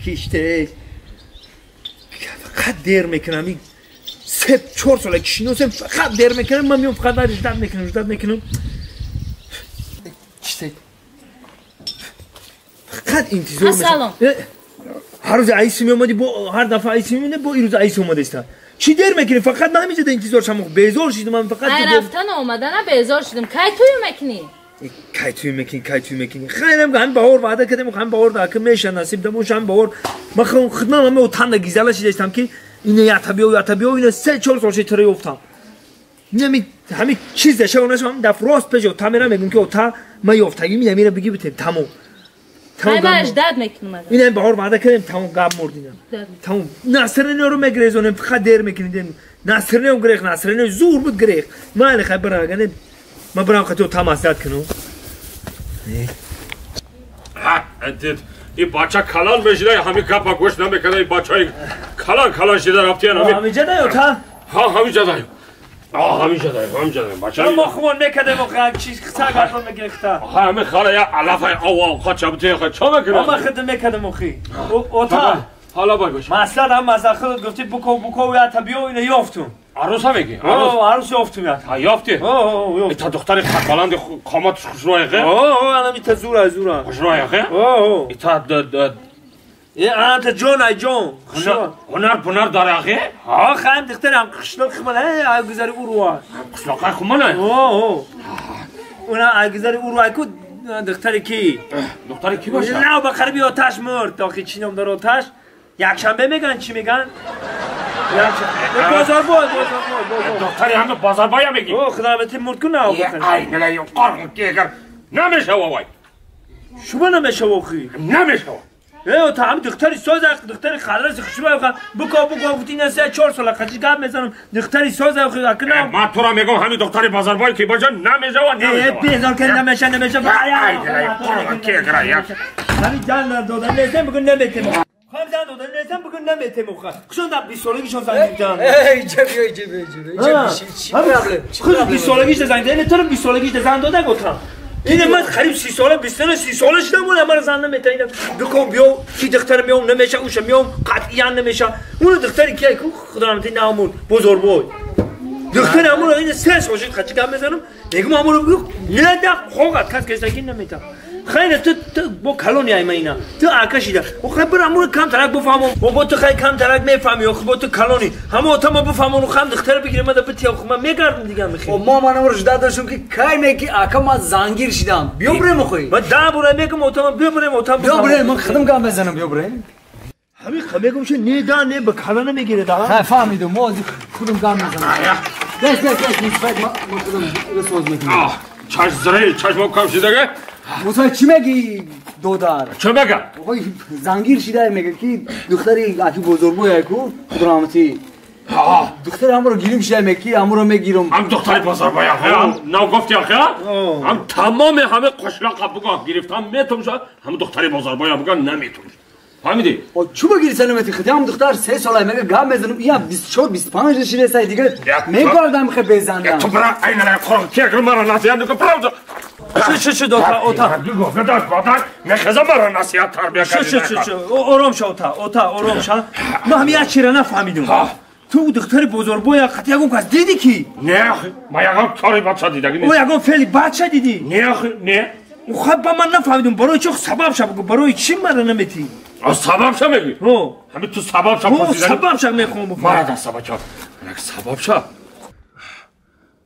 Киште фақат дер мекунам. 3-4 сола ки шиносем, фақат дер мекунам. Ман меом, фақат баъд ждать мекунам, ждать мекунам. Киште фақат интизор мешавам. Ҳар рӯз айси меомадӣ, бо ҳар дафъа айси меомадӣ, бо ин рӯз айси омадаиста. Чӣ дер мекунӣ? Фақат ман ҳаминҷо интизор шам. Безор шидам ман фақат. Ай рафтан омадана безор шидам. Кай тӯй мекунӣ? Кай тӯй мекунӣ, кай тӯй мекунӣ? Хайрам, ҳам баҳор ваъда кардем, ҳам баҳор дака меша насиб дамош, ҳам баҳор. Ман худман ҳама отанда гизала шидаистам ки ина ята биё, ята биё, ина 3-4 сол шид тара ёфтам. Ҳами ҳами чиз даша онашам даф рост пеш ота мерам, мегӯм ки ота ман ёфтагӣ мина бигӣ битем, тамом. Ай ман ждать мекунам. Ина баҳор ваъда кардем, тамом, гап мурдинам. Тамом. Насринро мегрезонем, фақат дер мекунем. Насринро грех, Насрино зур буд грех. Майли хай бара, агане ман барам хати ота маслиҳат кунам. Ин бача калон мешида, ҳамин гапа гӯш намекарда, ин бачаи калон калон шида рафтиян. Ҳаминҷа дай ота? Ҳа, ҳаминҷа дай. Ҳаминҷа дай, ҳаминҷа дай. Бача мо хумон мекардем, охи чиз хита гардон мекунем хита. Ҳа, ҳамин хала я алафаи ав қача бите, ха чо мекунам? Ма хидм мекардем охи. Ота. Ҳала бай бош. Маслиҳат ҳам маслиҳат худат гуфтӣ, буко буко ята биё, ина ёфтум. Арӯса мегӣ? Арӯс ёфтум ята. Ҳа, ёфтӣ? Ҳо, Ита духтари қадбаланди қоматаш хушрӯяхе? Ҳо, анам ита зура зура. Хушрӯяхе? Ҳо. Ита анта ҷон ай ҷон. Ҳунар пунар дарахе? Ҳа, хаем духтарам қишлоқ хумана, ай гузари уруа. Қишлоқай хумана? Ҳо. Уна ай гузари уруа ку духтари ки? Духтари ки боша? На, ба қариби оташ мурд. Охи чӣ ном дора оташ? Якшанбе меган, чӣ меган? Бозорбой, бозорбой, бозор. Духтари ҳама бозорбоя мегӣ? О, худо бите мурд ку на. Ай, нала қорғ ки агар намешава вай. Шумо намешава охи? Намешава. Э, та ҳам духтари соз, духтари халас хушбай, буко буко гуфти, ина 3-4 сола қачи гап мезанам, духтари соз охи акна. Ман тура мегӯм, ҳамин духтари бозорбой ки боша намешава, намешава. Э, безор ки намеша, намеша. Ай, нала қорғ ки агар як. Ҳамин ҷан додан нестем, бугун наметем. Хам зан додан нестем, бугун наметем охи. Хушон да 20 солагишон занг ҷан. Эй, иҷа биё, иҷа биё, иҷа биё. Чӣ проблем? Худ 20 солагиш занг додан, туро 20 солагиш зан дода гуфтам. Ина ман қариб 30 сола, 29 30 сола шудам, вале ман зан наметавонам. Бикун биё, ки духтар меом намеша, уша меом қатъиян намеша. Уна духтари ки ку худо раҳмати наамун бозорбой. Духтари амун ина 3 сол шуд қачи гап мезанам. Мегум амун бигу, не да хоғат кас кесаки наметам. Хайр, ту бо калони ай ма ина. Ту ака шида. О хай бир амун кам тарак бифаҳмон. О бо ту хай кам тарак мефаҳми, охи бо ту калони. Ҳама ота ма бифаҳмон, хам духтар бигирем, ма да бития, охи ман мегардам дигар мехи. О ма манам жда доштум ки кай меки ака ма зангир шидам. Биё бирем охи. Ма да бура мегум ота ма биё бирем ота. Биё бирем, ман худам гап мезанам, биё бирем. Ҳамин ха мегум ше не да не ба кала намегире да. Хай фаҳмидум, мо худам гап мезанам. Дес дес дес, нисбат ма худам соз мекунам. Чашм зири, чашмам кам шидаге? Мусай чӣ мегӣ додар? Чӣ мегам? Охой зангир шида мега ки духтари аки бозорбой ку худраҳматӣ. Ҳа. Духтари ҳамро гирим шида меги ҳамро мегирам. Ҳам духтари бозорбой ҳам нав гуфти охи? Ҳам тамоми ҳама қишлоқа буга гирифтам метумша, ҳам духтари бозорбой буга наметумша. Фаҳмидӣ? О чӣ бигири саломати худӣ ҳам духтар 3 сола мега гап мезанам, ия 24 25 шида сай дига мегардам хе безандам. Ту бира айна қорқ ки мара насиҳат мекун правда. Шу шу шу дота ота. Годар годар мехезам мара насиҳат тарбия Шу шу шу шу ором ша ота, ота ором ша. Ман ҳам як чира нафаҳмидум. Ту духтари бозорбоя қати ягон кас дидӣ ки? Не охи, ман ягон кори бача дидагӣ нест. О ягон феъли бача дидӣ? Не охи, не. Хай ба ман нафаҳмидум, барои чӣ сабаб ша бугу, барои чӣ мара наметӣ? А сабаб ша мегӯӣ? Ҳо. Ҳамин ту сабаб ша пурсиданӣ? Сабаб ша мехоҳам бифаҳмам. Мара да сабаб ша. Сабаб ша.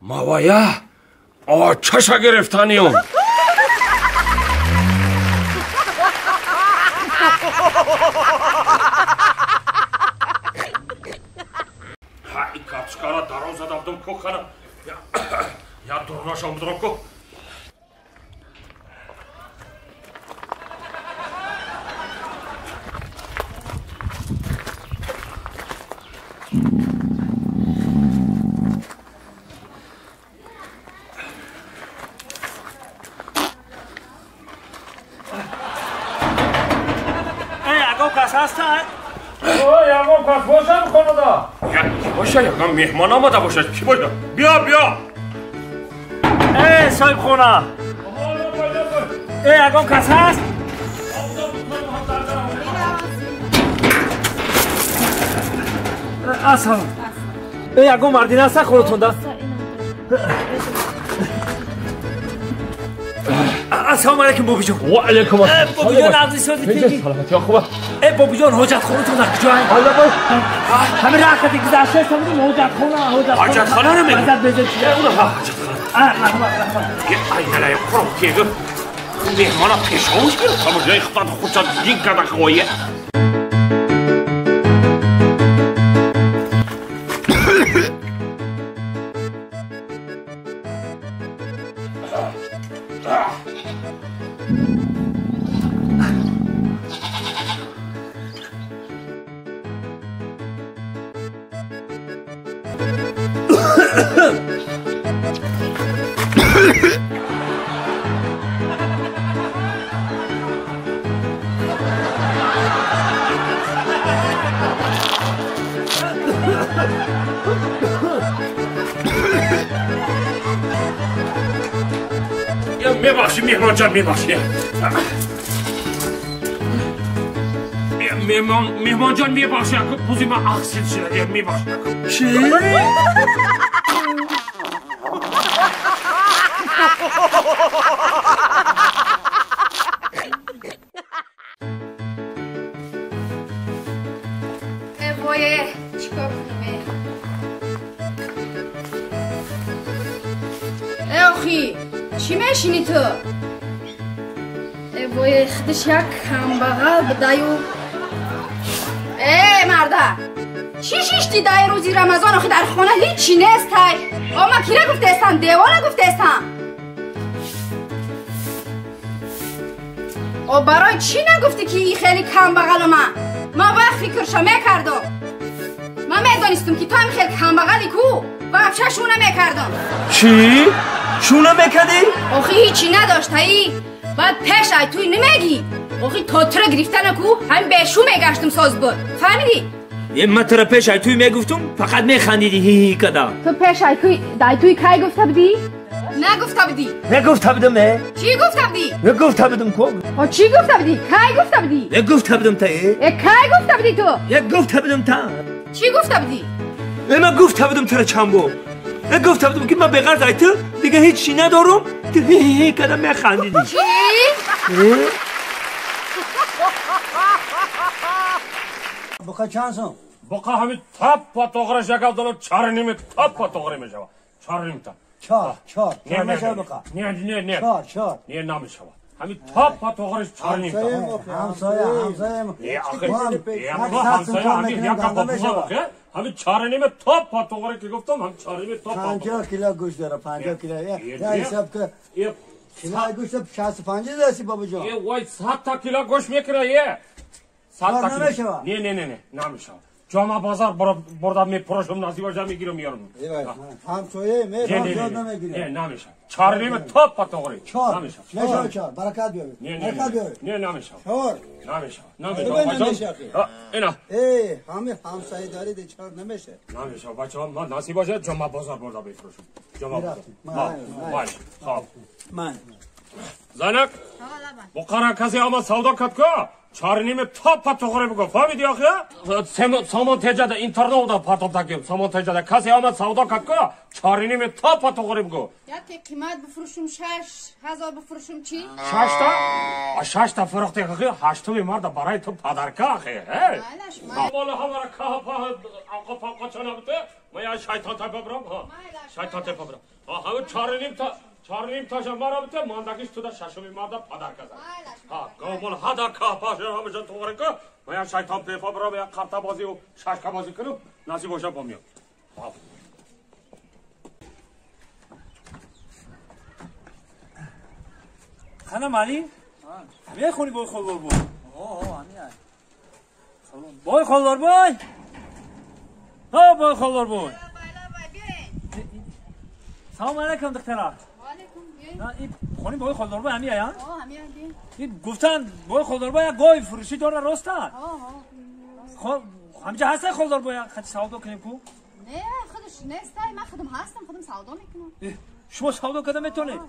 Мавая очаша гирифтаниён. Ҳа, ин картошкара дароз задавдум ку хана. Я дурнашам будам ку. Боша, ягон меҳмон омада бошад, чӣ боша? Биё, биё. Э, соҳибхона. Э, ягон кас ҳаст? Ассалом. Ягон мардина аста хонатонда? Ассалому алайкум бобиҷон. Ва алайкум ассалом. Бобиҷон абзисози тинҷи. Саломатӣ хуб. Бобиҷон ҳоҷатхонатон дар куҷоянд? Ҳоло бой. Ҳамин раҳкати гузашта будем ҳоҷатхона, ҳоҷатхона. Ҳоҷатхона ро мегӯ. Мадад безед чия? Ура ҳоҷатхона. Раҳмат, раҳмат. Ай налай хӯрок кегу. Меҳмона пешовуш гирифт. Ҳама ҷои худат худшат дин карда хоя. Мебахши меҳмонҷон, мебахши. Меҳмонҷон, мебахши, пузи ман ахсил шуда. Мебахши. Чӣ? Вое, чикор кунем? Охи, чӣ мешинӣ ту? Вое, худаш як камбағал будаю. Э, марда, чӣ шишти дай рӯзи Рамазон? Охи дар хона ҳичи нестай. О, ман кира гуфтаестам, девона гуфтаестам. О, барои чӣ нагуфтӣ ки и хеле камбағалу ман? Ман вақт фикрша мекардам. Ман медонистам ки ту ҳами хеле камбағалӣ ку, вообще шу намекардам. Чӣ? Шу намекардӣ? Охи ҳичи надоштаӣ. Баъд пеш ай туй намегӣ. Охи то тура гирифтана ку, ҳами бешу мегаштам соз буд. Фаҳмидӣ? Ман тура пеш ай туй мегуфтум, фақат механдидӣ ҳи-ҳи када. Ту пеш ай туй кай гуфта будӣ? Нагуфта будӣ. Нагуфта будам, э? Чӣ гуфта будӣ? Нагуфта будам ку. О, чӣ гуфта будӣ? Кай гуфта будӣ? Нагуфта будам та, э? Э, кай гуфта будӣ ту? Нагуфта будам та. Чӣ гуфта будӣ? Э, ман гуфта будам тура чанд бор. Нагуфта будам ки ман беғарз ай ту дига ҳеҷ чӣ надорум, ту ҳи-ҳи када механдидӣ. Чӣ? Буқа чанд сом? Буқа ҳамин таппа тоғра шакал доло чарними таппа тоғра мешава. Чарнимта. Чор, чор. Не, намешава буқа. Не, не, не. Чор, чор. Не, намешава. Ҳамин таппа тоғра чарнимта. Ҳамсоя, ҳамсоя. Не, ахир. Ҳамсоя, ҳамин як капа буқа. Ҳамин чарниме таппа тоғра ки гуфтам, ҳамин чарниме таппа. 50 кило гӯшт дора, 50 кило. Я ҳисоб ки кило гӯшт 65 даси бобоҷон. Е, вой, 100 та кило гӯшт мекира, е. Намешава. Не, не, не, не, намешава. Ҷома базар бурда мепурашам, насибаша мегирам меёрам. Ҳамсоя мефаҳмад намегирам. Не, намешава. Чарниме топпа тоғри. Чор. Намешава. Мешава чор. Баракат биёбед. Баракат биёбед. Не, намешава. Чор. Намешава. Намешава. Ина. Э, ҳами ҳамсоя дорид чор намеша. Намешава бачаҳо, ман насибаша ҷома базар бурда мефурӯшам. Ҷома базар. Ман. Хоб. Ман. Занак. Буқара касе омад савдо кард ку? Чарниме топпа тоғре бигӯ. Фаҳмидӣ охи? Сомон теҷада интернавда партоб таким. Сомон теҷада касе омад савдо кард ку? Чарниме топпа тоғре бигӯ. Яке қимат бифурӯшум 6000 бифурӯшум чӣ? Шашта? А шашта фурӯхти охи, ҳаштуми марда барои ту падарка охи. Мола ҳамара каҳ паҳ анқа панқа чана бите. Ман я шайтон тайпа бирам. Шайтон тайпа бирам. Ҳамин чарним та чарним таша мара бите, мандагиш туда шашуми марда падарка зад. Ҳа, гомол ҳада каҳ паҳ ҳамаша тоғре ку. Ман я шайтон тайпа бирам, я қарта бозӣ шашка бозӣ кунам, насиб боша бо меём. خانم علی؟ میخونی بای خلوار بای؟ آه همین بای خلوار بای؟ ها بای خلوار بای. سلام علیکم دخترا. نه این خونی بای خلوار بای همین آیان؟ آه همین این گفتن بای خلوار بای گاوی فروشی داره راسته؟ آه خب همینجا هست خلوار بای خط سودا کنیم کو؟ نه خودش نیست، من خودم هستم، خودم سودا میکنم. شما سودا کردن میتونید؟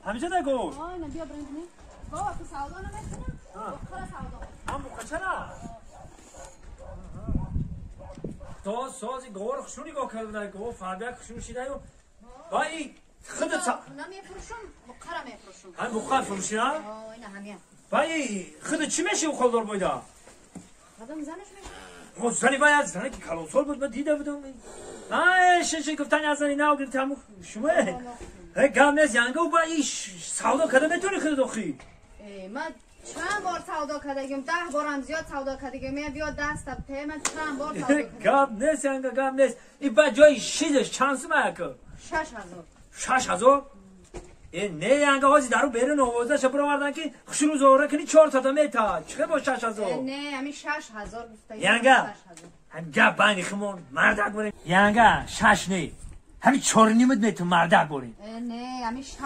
همینجا نگو. آه نه بیا بریم ببینیم. بابا تو سودا نمیکنم. بخره سودا. هم بخره چرا؟ تا سازی گوار خشونی گاه کرده گوار فربیک خشونی شیده و با ای خودت نه میفروشم بقره میفروشم هم بقره فروشی نه؟ آه اینه همین با ای خودت چی میشه و خالدار بایده؟ خودم زنش میشه خب زنی باید زنی که کلانسال بود من دیده بودم آه شش گفتن از زنی نه گرفتم شما گم نیست ینگه و با ای سودا کده میتونی خودت آخی من چند بار سودا کردگیم 10 بارم زیاد سودا کردگیم من بیا دست ته من چند بار سودا کردم گم نیست ینگه گم نیست این با جای شیدش چند سومه که 6000 6000 نه ینگه هازی درو بیرون آوازه شو برآوردن که خشرو زوره کنی 4 تا میتا چه با 6000 نه همین 6000 گفته ینگه هم گپ بینی خمون مردک بریم ینگه 6 نه همین 4.5 میتون مردک بریم نه همین 6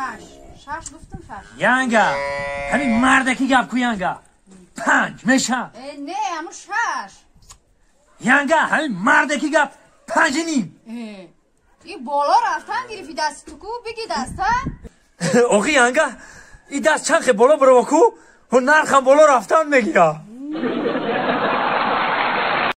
6 گفتم 6 ینگه همین مردکی گپ کو ینگه 5 میشه نه همون 6 ینگه همین مردکی گپ 5.5 این بالا رفتن گرفتی دست تو کو بگی دست ها آقی ینگه این دست چند بالا برو کو و نرخم بالا رفتن میگیره.